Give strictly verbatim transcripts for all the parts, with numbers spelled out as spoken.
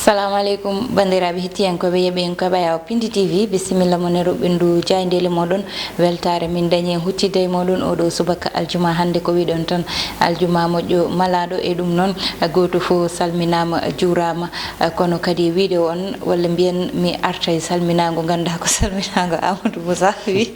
Salamu aleykum, banndiraaɓe hettiyankooɓe yeɓiyankooɓe Ayaw Pindi T V, bisimilla mon e roɓɓindu jaayndeele mooɗon. Weltaare min dañi e huccitde e mooɗon oɗo subaka aljuma hannde. Ko wiɗon tan, aljuma moƴƴo malaaɗo. E ɗum noon, gooto fof salminaama, juuraama. Kono kadi wiide on, walla mbiyen mi artay salminaango, nganndaa ko salminaango Amadou Moussa wi.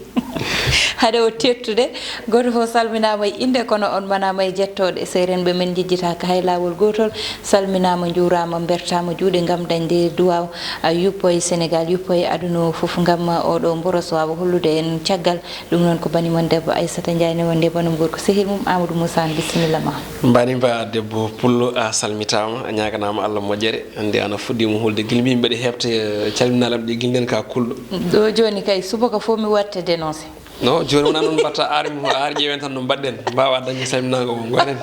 Hade o teettude, gooto fof salminaama e innde, kono on manaama e jettooɗe. Seerenɓe men njejjitaaka hay laawol gootol. Salminaama, njuuraama, mbertaama juuɗe ngam dañde duwaaw, a, yuppo e Sénégal, yuppo e aduna o fof, ngam oɗo mboros waawa hollude en caggal. Ɗum noon ko bani mon debbo Aissata Ndiaye ne wonde banum gorko sehil mum Amadou Moussa. Bisimilla ma. Mbani mba debbo pullo, a salmitaama, a ñaaganaama Allah moƴƴere. Nde ana fuɗɗiima hulde, gila mbiimi mbeɗa heɓta, eh, calminalam ɗi gila nden ka kulɗo. Ɗo jooni kay, subaka fof mi waɗta dénoncé. No, jooni wona noon mbatta, ar mi, ar ƴeewen tan no mbaɗɗen, mbaawa dañde salminaango mo ngonen.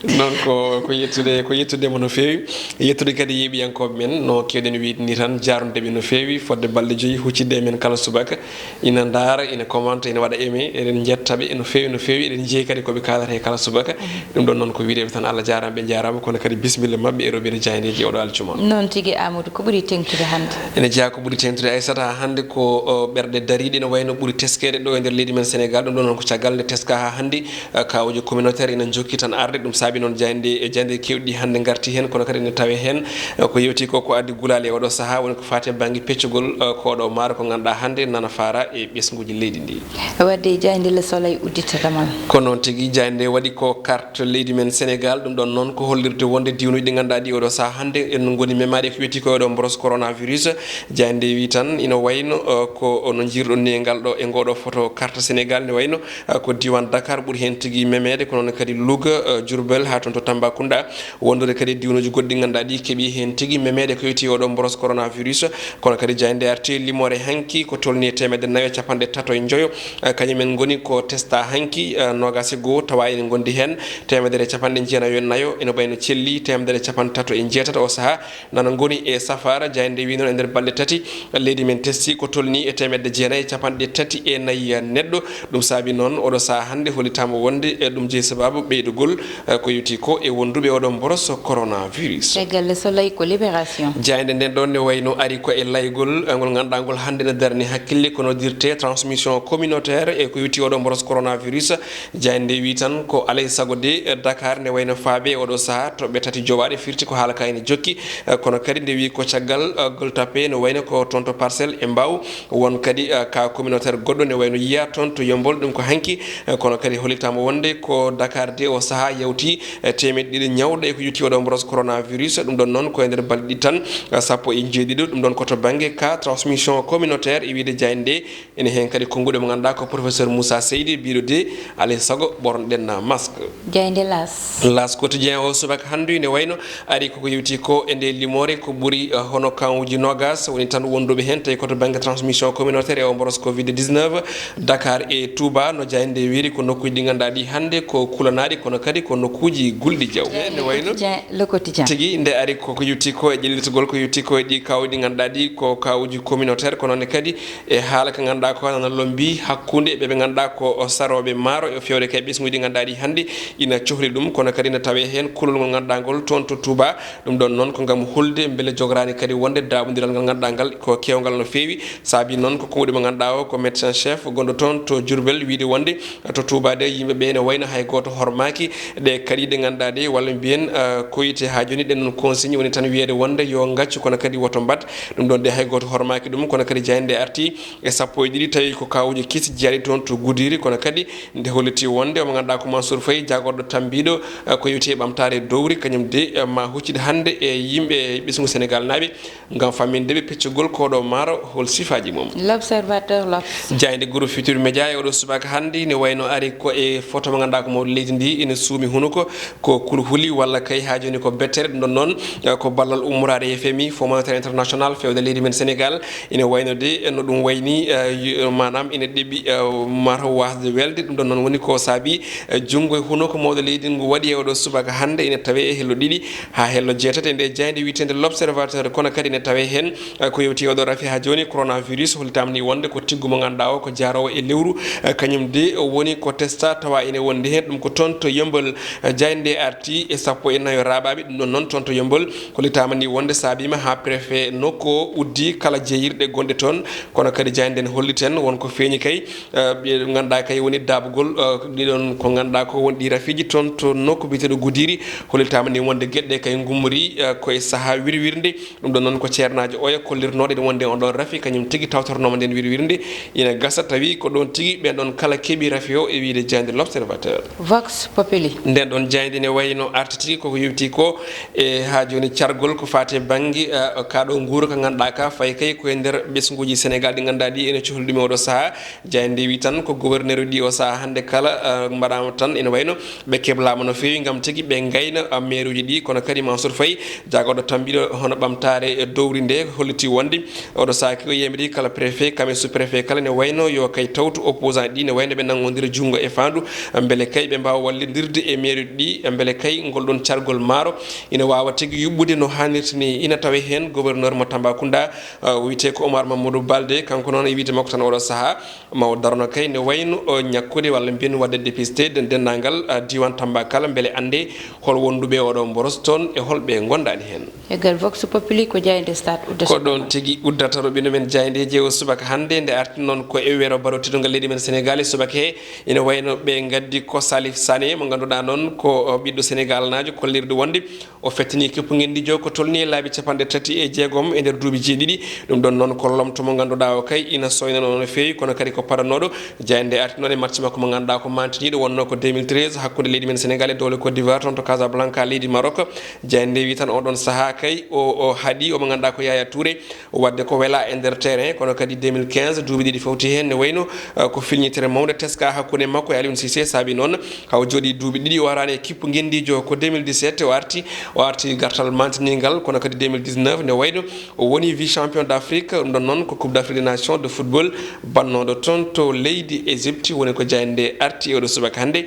Noon ko, ko yettude, ko yettude mo no feewi. Yettude kadi yeeɓiyankooɓe men, no keewɗen wiyde ni tan, jaarnude ɓe no feewi, fodde balɗe joyi huccitde e men kala subaka. Ina ndaara, ina commenta, ina waɗa aimé, eɗen njetta ɓe no feewi, no feewi, eɗen njeyi kadi ko ɓe kaalata e kala subaka. Ɗum ɗon noon ko wiideɓe tan, Allah jaaraama, ɓe njaaraama, kono kadi bisimilla maɓɓe e roɓɓindu jaayndeeji oɗo aljuma. Noon tigi, Amadou, ko ɓuri teŋtude hannde? Ene jeyaa ko ɓuri teŋtude, Aissata, haa hannde ko, o, ɓerɗe dariiɗe ene wayno ɓuri teskeede ɗo e nder leydi men Sénégal. Ɗum ɗon noon ko caggal nde teska haa hannde, eh, kaawuji communautaire ina njokki tan arde. Ɗum saabi noon jaaynde, e jaaynde keewɗi hannde ngarti heen, kono kadi ene tawee heen, eh, ko yewti ko, ko addi gulaali e oɗo sahaa, woni ko faati e bannge peccugol, eh, ko oɗo maaro ko ngannduɗaa hannde nana faara e ɓesnguuji leydi ndi. Wadde jaaynde Le Soleil udditata mal. Ko noon tigi, jaaynde waɗi ko carte leydi men Sénégal. Ɗum ɗon noon ko hollirde wonde diiwnuuji ɗi ngannduɗaa ɗi oɗo sahaa hannde en ngoni memaaɗi ko wiyetee ko oɗo mboros coronavirus. Jaaynde wi tan ina wayno, eh, ko no njirɗon ni e ngal ɗo, e ngoɗo foto carte Sénégal, ne wayno, eh, ko diiwaan Dakar ɓuri heen tigi memeede, ko noon kadi Louga, eh, Diourbel, haa toon to Tambacounda. Wondude kadi e diiwnuuji goɗɗi ɗi ngannduɗaa ɗi keɓi heen tigi memeede ko wiyetee oɗo mboros coronavirus. Kono kadi jaaynde arti limoore hanki ko tolni e teemedde nayo e capanɗe tato e njoyo. Eh, kañum en ngoni ko testa hanki, eh, noogaas e goo, tawa ene ngondi heen teemedere e capanɗe jeenayo e nayo, ene wayno celli teemedere e capanɗe tato e jeetato. O sahaa nana ngoni e safaara. Jaaynde wi noon e nder balɗe tati, leydi men testi ko tolni e teemedde jeenayi e capanɗe tati e nayi neɗɗo. Ɗum saabi noon oɗo sahaa hannde hollitaama wonde, e, ɗum jeyi sabaabu ɓeydugol, e, ko yowti ko e wonduɓe oɗo mboros coronavirus. Caggal Le Soleil ko Libération. Jaaynde nden ɗon ne wayno ari ko e laygol, e, ngol ngannduɗaa ngol hannde ne darni hakkille ko noddirte transmission communautaire e ko yowti oɗo mboros coronavirus. Jaaynde wi tan ko alay sago de, e, Dakar ne wayno faabe e oɗo sahaa toɓɓe tati jowaɗe, firti ko haala ka ene jokki, e, kono kadi nde wi ko caggal, e, Gueule Tapée ne wayno ko toon to Parcelles e Mbao won kadi, eh, cas communautaire goɗɗo ne wayno yiya toon to Yeumbeul, ɗum ko hanki, eh, kono kadi hollitaama wonde ko Dakar de o sahaa yawti, eh, teemeɗɗe ɗiɗi ñawɗo e ko yowti oɗo mboros coronavirus. Ɗum ɗon noon ko e nder balɗe ɗiɗi tan, eh, sappo e jeeɗiɗo. Ɗum ɗon ko to bannge cas transmission communautaire e wiyde jaaynde nde. Ene heen kadi konnguɗo mo ngannduɗaa ko professeur Moussa Seydi, biɗo de alay sago ɓornoɗen masque. Jaaynde L'As. L'As Quotidien o subaka hannde ne wayno ari koko yewti ko e nde limoore ko ɓuri, eh, hono kawuji noogas woni tan wonduɓe heen, tawi ko to bannge transmission communautaire e o mboros covid dix-neuf. Dakar e Touba no jaaynde nde wiri ko nokkuuji ɗi ngannduɗaa ɗi hannde ko kulanaaɗi, kono kadi ko nokkuuji gulɗi jaw. Jaaynde Ne wayno Quotidien, Le Quotidien. Tigi nde ari koko yewti ko e ƴellitgol ko yewti ko e ɗi kawuji ɗi ngannduɗaa ɗi ko kawuji communautaire, kono ne kadi e haala ka ngannduɗaa ko nana lombi hakkunde ɓe ɓe ngannduɗaa ko sarooɓe maaro e fewde kay ɓesnguuji ɗi ngannduɗaa ɗi hannde ina cohli ɗum, kono kadi ne tawee heen kulol ngol ngannduɗaa ngol toon to Touba. Ɗum ɗon noon ko ngam hulde mbele jogoraani kadi wonde daaɓondiral ngal ngannduɗaa ngal ko keewngal no feewi. Saabi noon ko konnguɗi mo ngannduɗaa o ko médecin chef gonɗo toon to Diourbel wiide wonde to Touba de yimɓe ɓe ne wayno hay gooto hormaaki ɗe kadi ɗe ngannduɗaa ɗe walla mbiyen, eh, ko wiyetee haa jooni ɗen noon consigne woni tan wiyeede wonde yo ngaccu kono kadi woto mbaɗ. Ɗum ɗon de hay gooto hormaaki ɗum, kono kadi jaaynde arti e sappo e ɗiɗi tawi ko kawuji kesi jeyaɗi toon to Goudiry, kono kadi nde holliti wonde omo ngannduɗaa ko Mansour Faye, jagorɗo tambiiɗo, eh, ko yewti e ɓamtaare dowri, kañum de, eh, ma huccit hannde e yimɓe ɓesngu Sénégal naaɓe ngam famminde ɓe peccugol koɗo maaro hol sifaaji mum. L'Observateur, L'Obs. Jaaynde Groupe Futurs Médias e oɗo subaka hannde ne wayno ari ko e foto mo ngannduɗaa ko mawɗo leydi ndi ina suumi hunuko ko kulhuli walla kay haa jooni ko bettere. Ɗum ɗon noon, eh, ko ballal ummorade F M I, Fonds Monétaire International, fewde leydi men Sénégal. Ina wayno de, eh, no ɗum wayni, eh, y-, maanaam ina ɗeɓi, eh, mataw wasde welde. Ɗum ɗon noon woni ko saabi, eh, junngo e hunuko mawɗo leydi ngu waɗi e oɗo subaka hannde ina tawee e hello ɗiɗi haa hello jeetati e nde jaaynde wiyeteende L'Observateur, kono kadi ina tawee heen, eh, ko yewti oɗo rafi haa jooni coronavirus, hollitaama ni wonde ko tiggu mo ngannduɗaa o ko jaaroowo e lewru, eh, kañum de woni ko testa tawa ina wondi heen, ɗum ko toon to Yeumbeul, eh, Jaaynde arti e sappo e nayo raaɓaaɓe, ɗum ɗon noon toon to Yommbol, hollitaama ni wonde saabiima haa préfet nokku o uddi kala jeeyirɗe gonɗe toon. Kono kadi jaaynde nden holliten won ko feeñi kay, eh, ɓe ngannduɗaa kay woni daabugol, eh, ɗiɗon ko ngannduɗaa ko won ɗi rafiiji toon to nokku biyeteeɗo Gudiri. Hollitaama ni wonde geɗe kay ngummori, eh, ko e sahaa wirwirnde. Ɗum ɗon noon ko ceernaajo oya kollirnooɗo en wonde on ɗon rafi kañum tigi tawtornooma nden wirwirnde. Ina gasa tawi ko ɗon tigi ɓen ɗon kala keɓi rafi o e wiyde jaaynde L'Observateur. Vox Populi. Nden ɗon jaaynde ne wayno arti tigi koko yowti ko e haa jooni cargol ko faati e bannge, eh, kaa ɗo nguura ka ngannduɗaa ka fayi kay ko e nder ɓesnguuji Senegaal ɗi ngannduɗaa ɗi ene cohli ɗum e oɗo sahaa. Jaaynde wi tan ko gouverneur ɗi o sahaa hannde kala, eh, mbaɗaama tan ene wayno ɓe keblaama no feewi ngam tigi ɓe ngayna, eh, meeruuji ɗi, kono kadi Mansour Faye, jaagorɗo tambiiɗo hono ɓamtaare, eh, dowri nde, holliti wonde oɗo sahaa ko yamiri kala préfet, kam e sous-préfet kala ne wayno yo kay tawtu opposant ɗi ne wayno ɓe nanngondira junngo e faandu, mbele kay ɓe mbaawa wallindirde e meeruuji ɗi, mbele kay ngol ɗon cargol maaro ina waawa tigi yuɓɓude no haanirta ni. Ina tawe heen gouverneur mo Tambacounda, eh, wiyetee ko Omar Mamadou Baldé, kanko noon e wiyde makko tan oɗo sahaa, ma o darno kay ne wayno o ñakkude walla mbiyen waɗde dépisté den denndaangal, ah, diiwaan Tamba kala, mbele annde hol wonduɓe oɗo mboros toon e hol ɓe ngondaani heen. Eggal Vox Populi ko jaaynde stade uddata. Ko ɗoon tigi uddata roɓino men jaayndeeji o subaka hannde, nde arti noon ko e weero baro teddungal leydi men Senegaal e subaka he, ina wayno ɓe ngaddi ko Salif Sané mo ngannduɗaa noon ko, o, ɓiɗɗo Senegaalnaajo, kollirde wonde o fettani kippu ngenndiijo ko tolnii e laabi capanɗe tati e jeegom e nder duuɓi jeeɗiɗi. Ɗum ɗon noon ko lomto mo ngannduɗaa o kay ina soynanoo no feewi, kono kadi ko paranooɗo. Jaaynde arti noon e match makko mo ngannduɗaa ko mantiniiɗo, wonnoo ko deux mille treize hakkunde leydi men Senegaal e dowle Côte d'Ivoire toon to Casablanca, leydi Maroc. Jaaynde wi tan oɗon sahaa kay o, o haaɗi omo ngannduɗaa ko Yaya Touré. Waɗde ko welaa e nder terrain, kono kadi deux mille quinze, duuɓi ɗiɗi fawti heen, ne wayno, eh, ko filñitere mawnde teska hakkunde makko e Aliou Cissé, saabi noon haw jooɗi duuɓi ɗiɗi o araani e kippu ngenndiijo. Ko deux mille dix-sept o arti, o arti gartal mantiniingal, kono kadi deux mille dix-neuf ne wayno o woni vice-champion d'Afrique, ɗum ɗon noon ko Coupe d'Afrique des Nations de football bannooɗo toon to leydi Égypte, woni ko jaaynde arti e oɗo subaka hannde.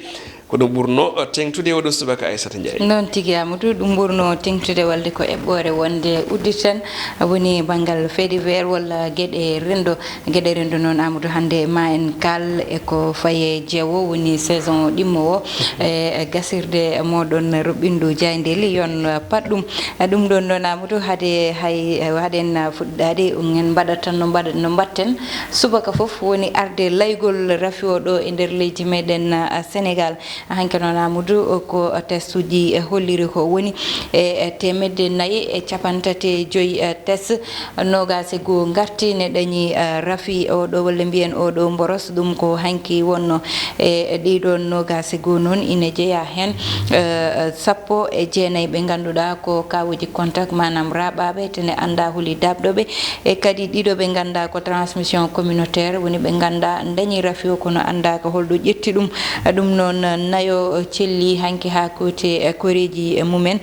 Ko ɗum ɓurno teŋtude e oɗo subaka, Aissata Ndiaye. Noon tigi, Amadou, ɗum ɓurno teŋtude walde ko eɓɓoore wonde udditen, woni banngal fait divers walla geɗe renndo. Geɗe renndo noon, Amadou, hannde ma en kaal e ko faye jeewo, woni saison ɗimmo o, e gasirde moɗon ruɓɓindu jaayndeeli yon pat ɗum. Ɗum ɗon noon, Amadou, hade hay, haden fuɗɗaade, en mbaɗat tan no mbaɗa-, no mbaɗten subaka fof, woni arde laygol rafi o ɗo e nder leydi meɗen, a, Senegaal. Hanke noon, Amadou, ko testuji, e, holliri ko woni e, e, teemedde nayi e capanɗe tati e joyi, e, test, noogaas e goo ngarti ne ɗañi, e, rafi oɗo, walla mbiyen oɗo mboros. Ɗum ko hanki wonno. E, e ɗiɗo noogaas e goo noon ine jeyaa heen, e, e, sappo e jeenayi ɓe ngannduɗaa ko kawuji contact, maanaam raaɓaaɓe, te ne anndaa holi daabɗo ɓe. E kadi ɗiɗo ɓe ngannduɗaa ko transmission communautaire, woni ɓe ngannduɗaa ndañi rafi o kono anndaaka holɗo ƴetti ɗum. Ɗum noon, nayo celli hanki haa kooti e koreeji mumen.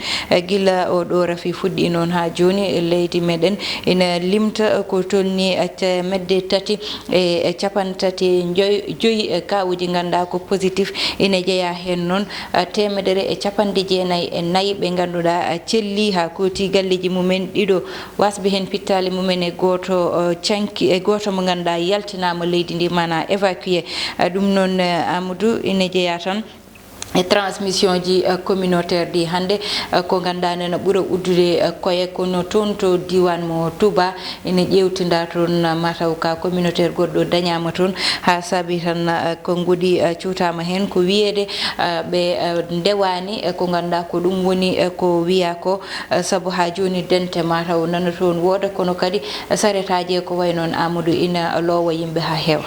Gila o ɗo rafi fuɗɗi noon haa jooni e leydi meɗen ina limta ko tolni teemedde tati e capanɗe tati e joy-, joyi kawuji ngannduɗaa ko positif. Ina jeyaa heen noon teemedere e capanɗe jeenayi e nayi ɓe ngannduɗaa celli haa kooti galleeji mumen ɗiɗo. Wasɓe heen pittaali mumen e gooto, o, canki, e gooto mo ngannduɗaa yaltinaama leydi ndi, maanaa évacué. Eh, ɗum noon, eh, Amadou, ina jeyaa tan e transmission ji, eh, communautaire ɗi hannde, eh, ko ngannduɗaa ne no ɓura uddude, eh, koye kono toon to diiwaan mo Touba, ina ƴeewtinda toon, eh, mataw ka communautaire goɗɗo dañaama toon, haa saabi tan, eh, ko ngoɗi, eh, cuutaama heen, ko wiyeede, eh, ɓe, eh, ndewaani, eh, ko ngannduɗaa ko ɗum woni, eh, ko wiyaa ko, Eh, sabu haa jooni dente mataw nana toon wooda, kono kadi saretaaji e ko wayi noon, Amadou, ina loowa yimɓe haa heewa.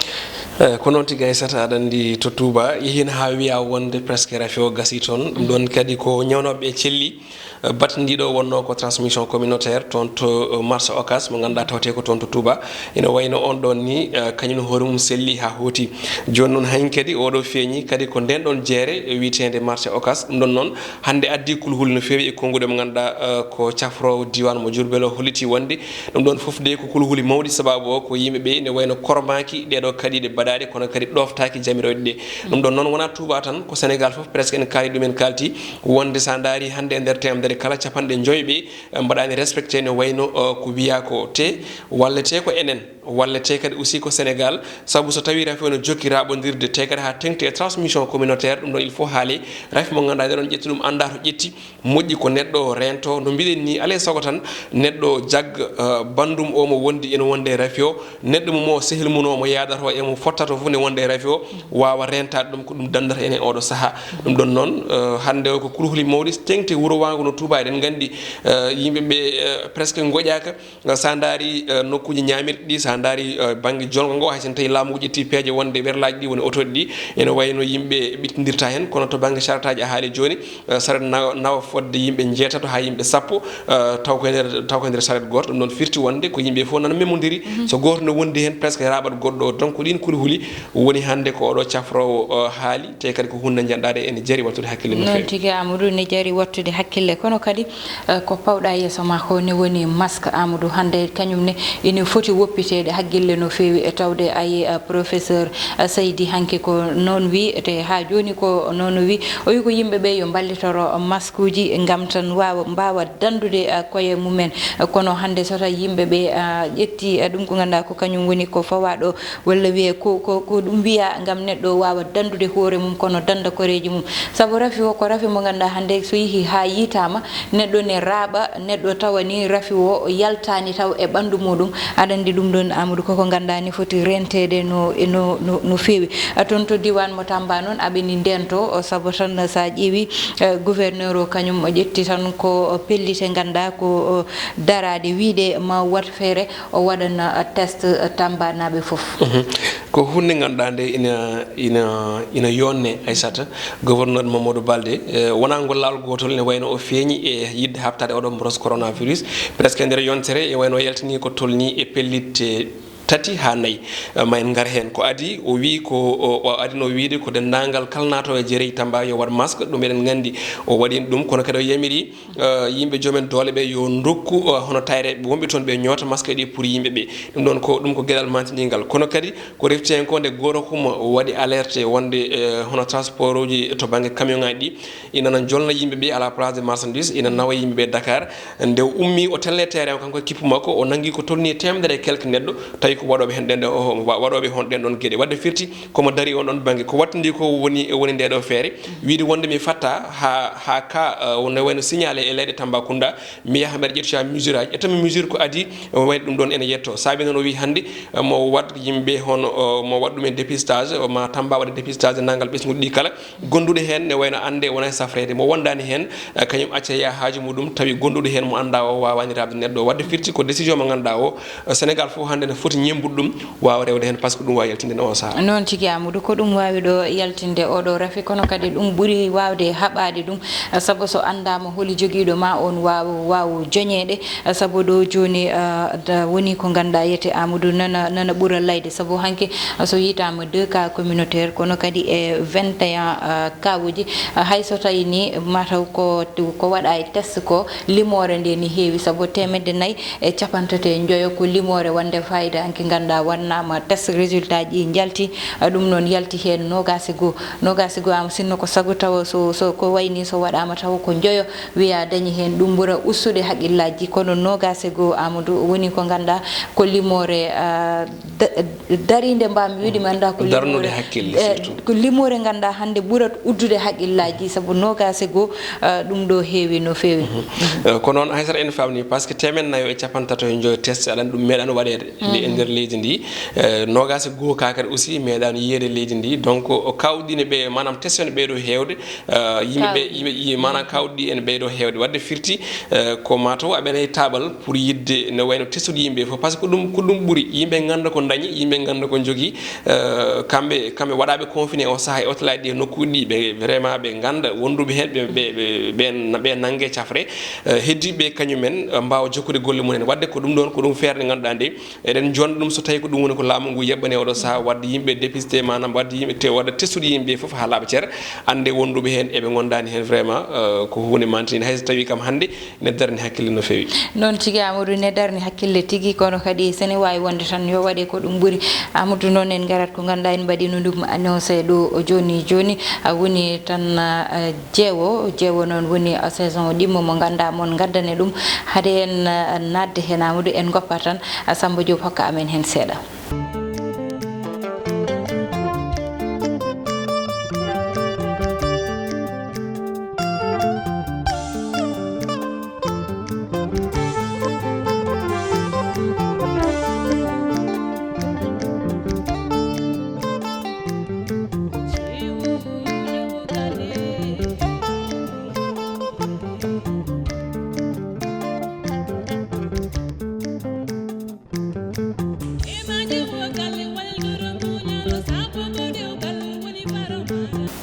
Eh, ko noon tigi, Aissata, aɗa anndi to Touba, yehiino haa wiyaa wonde presque rafi o gasii toon. Ɗum ɗoon kadi ko ñawnooɓe ɓe celli, eh, batte ndiɗo wonnoo ko transmission communautaire toon to, eh, marché Ocass mo ngannduɗaa tawetee ko toon to Touba. Ina wayno on ɗoon ni, eh, kañum hoore mum selli haa hooti. Jooni noon, hankadi oɗo feeñi kadi ko nden ɗon jeere wiyeteende marché Ocass. Ɗum ɗon noon, hannde addi kulhuli no feewi e konnguɗi mo ngannduɗaa, eh, ko cafroowo diiwaan mo Diourbel o holliti wonde ɗum ɗon fof de ko kulhuli mawɗi, sababu o ko yimɓe ɓe ne wayno kormaaki ɗeɗo kaɗiiɗe baɗaaɗe, kono kadi ɗooftaaki jamiroɗe ɗe. Ɗum ɗon noon wonaa Touba tan, ko Sénégal fof presque en kaali ɗum, en kaalti wonde sa ndaari hannde e nder teemedere nde kala capanɗe joy ɓe, eh, mbaɗaani respecté no wayno, eh, ko wiyaa ko. Te wallete ko enen, wallete kadi aussi ko Sénégal, sabu so tawii rafi o no jokki raɓondirde, te kadi haa teŋti e transmission communautaire, ɗum ɗon il faut haali rafi mo ngannduɗaa nde ɗon ƴetti ɗum, anndaa to ƴetti, moƴƴi ko neɗɗo reento. No mbiɗen ni, alaa e sago tan neɗɗo jag, eh, banndum o mo wondi ene wonde e rafi o, neɗɗo mum o, sehil mum o mo yaadata o, e mo fottato fof ne wonde e rafi o, waawa reentaade ɗum, ko ɗum danndata en e oɗo sahaa. Ɗum ɗon noon, eh, hannde o ko kulhuli mawɗi teŋti wuro Waango no Touba. Eɗen nganndi, eh, yimɓe ɓe, eh, presque ngoƴaaka. Eh, so a ndaari, eh, nokkuuji ñaamirɗi ɗi, so a ndaari, eh, bannge jolngo ngo, hay so tawii laamu ngu ƴetti peeje wonde werlaaji ɗi woni otooji ɗi, ene wayno yimɓe ɓittindirta heen, kono to bannge saretaaji a haali jooni, eh, saret nawa, nawa fodde yimɓe njeetato haa yimɓe sappo, eh, taw ko e nder, taw ko e nder saret gooto. Ɗum noon firti wonde ko yimɓe fof nana memondiri. Mhm. So gooto ne wondi heen, presque raaɓat goɗɗo o. Donc, ko ɗiin kulhuli woni hannde ko oɗo cafroowo, eh, haali, te kadi ko huunde njanɗaade ene jari wattude hakkille no feewi. Noon tigi, Amadou, ne jari wattude hakkille, kono kadi, eh, ko pawɗa yeeso ma ko ne woni masque, Amadou, hannde kañum ne ina foti woppiteede hakkille no feewi, e tawde ayi, eh, professeur, eh, Seydi hanki ko noon wi, te haa jooni ko noon wi. O wi ko yimɓe ɓe yo mballitoro maskuuji ngam tan waawa, mbaawa danndude, eh, koye mumen. Eh, kono hannde so tawi yimɓe ɓe, eh, ƴetti, eh, ɗum ko ngannduɗaa ko kañum woni ko fawaaɗo, walla wiyee ko, ko, ko ɗum wiyaa ngam neɗɗo waawa danndude hoore mum, kono dannda koreeji mum. Sabu rafi o ko rafi mo ngannduɗaa hannde so yehii haa yiytaama, neɗɗo ne raaɓa, neɗɗo tawa ni rafi o yaltaani taw e ɓanndu muɗum. Aɗa anndi ɗum ɗon, Amadou, koko ngannduɗaa ne foti reenteede no, no, no, no feewi. A, toon to diiwaan mo Tamba noon, aɓe ni ndeento, o, sabu tan so a ƴeewi, eh, gouverneur o kañum o ƴetti tan ko pellite ngannduɗaa ko, o, daraade wiyde ma waɗ feere o waɗana, eh, test, eh, Tambanaaɓe fof. Mhm. Ko huunde ngannduɗaa nde ina, ina, ina yonne, Aissata, gouverneur Mamadou Baldé, eh, wonaa ngol laawol gootol ne wayno o feeñi e yiɗde haɓtaade oɗo mboros coronavirus. Presque nder yontere e wayno o yaltini ko tolni e pellitte tati haa nayi. Eh, ma en ngar heen. Ko adii o wii ko, o, o adino wiide ko denndaangal kala naatoowo e jereji Tamba yo waɗ masque, ɗum eɗen nganndi o waɗiino ɗum, kono kadi o yamiri, eh, yimɓe joomen doole ɓe yo ndokku, eh, hono tayreɓe wonɓe toon ɓe ñoota masque ɗi pour yimɓe ɓe. Ɗum ɗon ko, ɗum ko geɗal mantiniigal. Kono kadi ko refti heen ko nde gooto kuma waɗi alerte wonde, eh, hono transport uji to bannge camion ŋaaji ɗi, ina na jolna yimɓe ɓe à la place de marchandise, ina nawa yimɓe ɓe Dakar. Nde o ummi, o telle terrain o, kanko e kippu makko, o nanngi ko tolni e teemedere e quelque neɗɗo, tawi ko waɗooɓe heen ɗen ɗo, o, wa-, waɗooɓe heen ɗen ɗon geɗe. Waɗde firti, komo dari on ɗon bannge. Ko wattindi ko woni, woni nde ɗo feere, wiide wonde mi fatta haa, haa ka, eh, wonde wayno signalé e leyɗe Tambacounda, mi yaha mbeɗa ƴettoya mesure aji. Ƴettami mesure ko adii, o waɗi ɗum ɗon ene yetto. Saabi noon o wii hannde, eh, mo waɗ yimɓe hono, eh, mo waɗ ɗum e dépistage, o ma Tamba waɗa dépistage nanngal ɓesnguɗi ɗi kala. Gonduɗo heen ne wayno annde wona e safreede. Mo wondaani heen, eh, kañum acca yaha haaju muɗum, tawi gonduɗo heen mo annda o waawaani raɓde neɗɗo. Waɗde firti ko décision mo ngannduɗaa o, eh, Sénégal fof hannde ne foti ñemmbude ɗum, waawa rewde heen, par ce que ɗum waawi yaltinde e on sahaa. Noon tigi, Amadou, ko ɗum waawi ɗo yaltinde oɗo rafi, kono kadi ɗum ɓuri waawde haɓaade ɗum, eh, sabu so anndaama holi jogiiɗo ma on waaw, waaw joñeede, eh, sabu ɗo jooni, eh, da-, woni ko ngannduɗaa yete Amadou nana, nana ɓura layde, sabu hanki, eh, so yiytaama deux cas communautaire, kono kadi e vingt et un, eh, cas uji, eh, hay so tawi ni mataw ko, ko waɗa e test ko, limoore nde ni heewi, sabu teemedde nayi e capanɗe tati e njoyo ko limoore wonde fayida, hanki ngannduɗaa waɗnaama test, résultat ji njalti, eh, ɗum noon yalti heen noogaas e goo. Noogaas e goo, am sinno ko sago tawa so, so ko wayni so waɗaama tawa ko njoyo, wiya dañi heen ɗum ɓura ustude haqqillaaji, kono noogaas e goo, Amadou, woni ko ngannduɗaa ko limoore, ah, da-, dariinde mbaami wiide mi anndaa ko darnude limoore, hakkille, eh, surtout. Ko limoore ngannduɗaa hannde ɓurat uddude haqqillaaji, sabu noogaas e goo, ah, ɗum ɗo heewi no feewi. Mhm. Eh, ko noon, Aissata, en faamni, par ce que teemen nayo e capanɗe tato e njoyo test, aɗa anndi ɗum meeɗaano waɗeede. Mhm. E nder leydi ndi, eh, noogaas e goo ka kadi aussi meeɗaano yiyeede e leydi ndi. Donc, o kawɗi ne ɓe, maanaam test ne ɓeydo heewde, eh, yimɓe ɓe, yimɓe, yi-, maanaam kawɗi ene ɓeydo heewde. Waɗde firti, eh, ko mataw aɓe nayi taabal pour yiɗde ne wayno testude yimɓe fof, par ce que ko ɗum, ko ɗum ɓuri. Yimɓe ngannda ko dañi, yimɓe ngannda ko njogii, eh, kamɓe, kamɓe waɗaaɓe confiné o sahaa e hôtel aji ɗi e nokkuuji ɗi, ɓe vraiment ɓe ngannda wonduɓe heen, ɓe, ɓe, ɓe, ɓe, ɓe nannge cafre, eh, heddiiɓe kañumen, eh, mbaawa jokkude golle mumen. Waɗde ko ɗum ɗoon, ko ɗum feere nde ngannduɗaa nde eɗen Ɗum so tawi ko ɗum woni ko laamu ngu yeɓɓani oɗo saha wadde yimɓe dépisté, maanaam wadde yimɓe te-, wadde testude yimɓe fof haa laaɓa cer, annde wonduɓe heen eɓe ngondaani heen vraiment, euh, ko huunde mantini. Hay so tawi kam hannde ne darni hakkille no feewi. Noon tigi, Amadou, ne darni hakkille tigi, kono kadi sene waawi wonde tan yo waɗe ko ɗum ɓuri. Amadou, noon en ngarat ko ngannduɗaa en mbaɗino ɗum annoncé ɗo jooni jooni, a woni tan, ah, jeewo, jeewo noon woni, ah, saison ɗimmo mo ngannduɗaa mon ngaddane ɗum. Hade en, ah, naatde heen, Amadou, en ngoppa tan, ah, Samba Diop hokka amen heen seeɗa.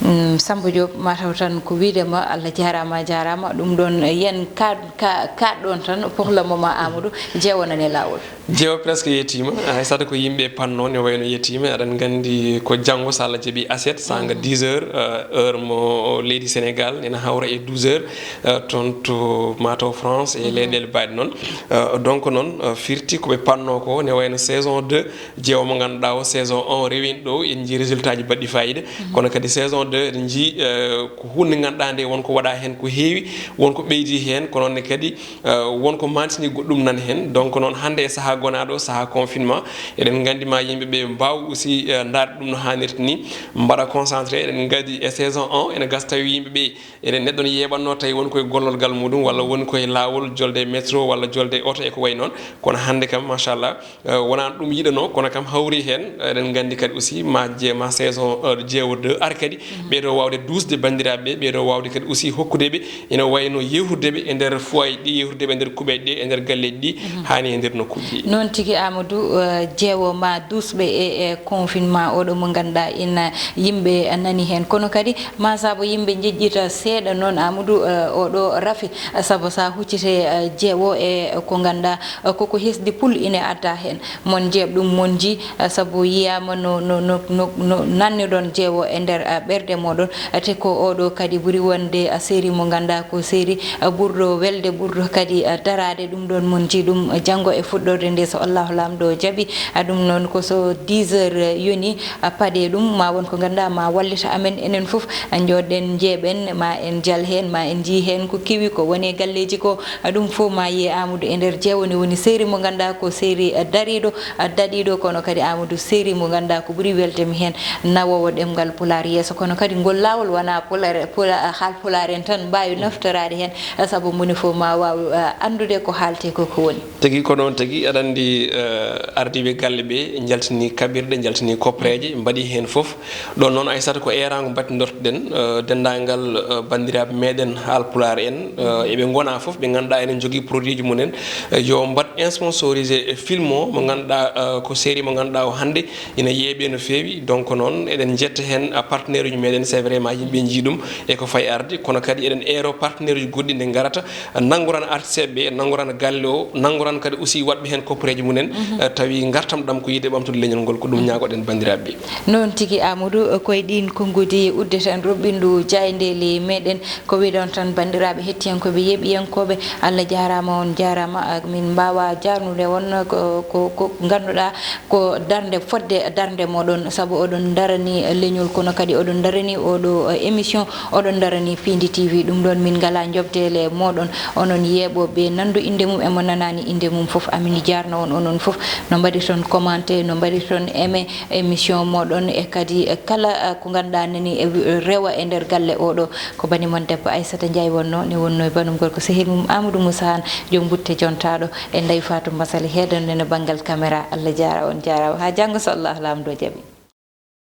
Mm, Samba Diop, mataw tan ko wiide ma, Allah jaaraama, a jaaraama. Ɗum ɗoon, yen ka, ka, ka ɗoon tan, pour le moment, Amadou, jeewo nani laawol. Jeewo presque yettiima, hay sata ko yimɓe panno ne wayno yettiima. Aɗan nganndi ko janngo, so Allah jaɓi, aset, saanga dix heures, euh, heure mo leydi Sénégal, ena hawra e douze heures, euh, toon to mataw France e leyɗeele baɗe noon. Euh, donc noon, euh, firti ko ɓe panno ko, ne wayno saison deux, jeewo mo ngannduɗaa o, saison un rewino ɗo, en njii résultat ji baɗɗi fayida. Kono kadi saison deux, eɗen njii, euh, ko huunde ngannduɗaa nde won ko waɗa heen ko heewi, won ko ɓeydi heen, kono ne kadi, euh, won ko mantini goɗɗum nan heen. Donc noon hannde e sahaa gonaaɗo, sahaa confinement, eɗen nganndi ma yimɓe ɓe mbaaw aussi, euh, ndaarde ɗum no haanirta ni, mbaɗa concentré. Eɗen nganndi e saison un, ene gasa tawi yimɓe ɓe, ene neɗɗo ne yeeɓatno tawi woni koye gollorgal muɗum, walla woni koye laawol, jolde e métro, walla jolde e oto e ko wayi noon. Kono hannde kam, machallah, euh, wonaa ɗum yiɗanoo, kono kam hawri heen. Eɗen nganndi kadi aussi ma je-, ma saison, euh, jeewo deux ar kadi, ɓeeɗo waawde duusde banndiraaɓe ɓe, ɓeeɗo waawde kadi aussi hokkude ɓe, ina wayno yeewtidde ɓe e nder foyer ɗi, yeewtidde ɓe e nder kuɓeeje ɗi, e nder galleeji ɗi, haani e nder nokkuuji ɗi. Noon tigi, Amadou, euh, jeewo ma duusɓe e, e confinement oɗo mo ngannduɗaa ina yimɓe nani heen. Kono kadi ma saabo yimɓe njeƴƴita seeɗa noon, Amadou, euh, oɗo rafi, sabu so a huccite, euh, jeewo e ko ngannduɗaa, euh, koko hesdi pul ina adda heen. Mon njeeɓ ɗum, mon njii, ah, sabu yiyaama no, no, no, no, no nanniɗon jeewo e nder, ah, ɓerɗe mooɗon. Ah, te ko oɗo kadi ɓuri wonde, ah, série mo ngannduɗaa ko série, ah, ɓurɗo welde, ɓurɗo kadi, ah, daraade. Ɗum ɗoon mon njii ɗum, ah, janngo e fuɗɗorde nde, so Allahu Laamɗo jaɓi. Ah, ɗum noon ko so dix heures, ah, yoni, ah, paɗe ɗum, ma won ko ngannduɗaa ma wallita amen enen fof, ah, njooɗɗen njeeɓen, ma en jal heen, ma en njii heen ko kewi, ko woni e galleeji ko. Ah, ɗum fof ma yiye Amadou e nder jeewo ne woni série mo ngannduɗaa ko série, ah, dariiɗo, ah, daɗiiɗo, kono kadi Amadou série mo ngannduɗaa ko ɓuri weldemi heen nawoowo ɗemngal Pulaar yeeso, kono kadi ngol laawol wonaa Pulaar, Pula-, ah, Haalpulaar en tan mbaawi naftoraade heen, ah, sabu moni fof ma waaw, ah, anndude ko haaltee ko ko woni. Tigi ko noon tigi, aɗa anndi, eh, ardiiɓe galle ɓe njaltini kaɓirɗe, njaltini koppereeje, mbaɗi heen fof. Ɗoon noon, Aissata, ko eeraango mbaɗtindirtoɗen, eh, denndaangal, eh, banndiraaɓe meɗen Haalpulaar en, eh, eɓe ngona fof, ɓe ngannduɗaa ene njogii produit ji mum en, eh, yo mbaɗ sponsorisé e film o mo ngannduɗaa, eh, ko série mo ngannduɗaa o hannde ina yeeɓe no feewi. Donc noon, eɗen njetta heen, eh, partenaire uji meɗen, c'est vrai ma yimɓe njii ɗum e ko fayi arde, kono kadi eɗen eero partenaire uji goɗɗi nde ngarata, nanngorana artisteɓe ɓe, nanngorana galle o, nanngorana kadi aussi waɗɓe heen kopporeeji mum en, eh, tawi ngartam ɗam ko yiɗde ɓamtude leñol ngol, ko ɗum ñaagoɗen banndiraaɓe ɓe. Noon tigi, Amadou, koye ɗiin konnguɗi uddeten roɓɓindu jaayndeeli meɗen. Ko wiɗon tan, banndiraaɓe hettiyankooɓe, yeeɓiyankooɓe, Allah jaaraama, on jaaraama. Ah, min mbaawa jaarnude on ko, ko, ko ngannduɗaa ko darnde fodde darnde mooɗon, sabu oɗon ndarani leñol, kono kadi oɗon ndarani oɗo, eh, émission, oɗon ndarani Piindi T V. Ɗum ɗoon min ngalaa njoɓdeele mooɗon, onon yeeɓooɓe, nanndu innde mum e mo nanaani innde mum fof, amin jaarna on, onon fof. No mbaɗirton commenté, no mbaɗirton aimé émission mooɗon, e kadi, eh, kala, eh, ko ngannduɗaa nani, eh, wi-, rewa e nder galle oɗo, ko bani mon debbo Aissata Ndiaye wonno, ne wonno e banum gorko sehil mum Amadou Moussa Anne, joom butte jontaaɗo, e Ndeye Fatou Massaly heedande no banngal caméra. Allah jaara, on jaaraama. Haa janngo so Allah Laamɗo jaɓi.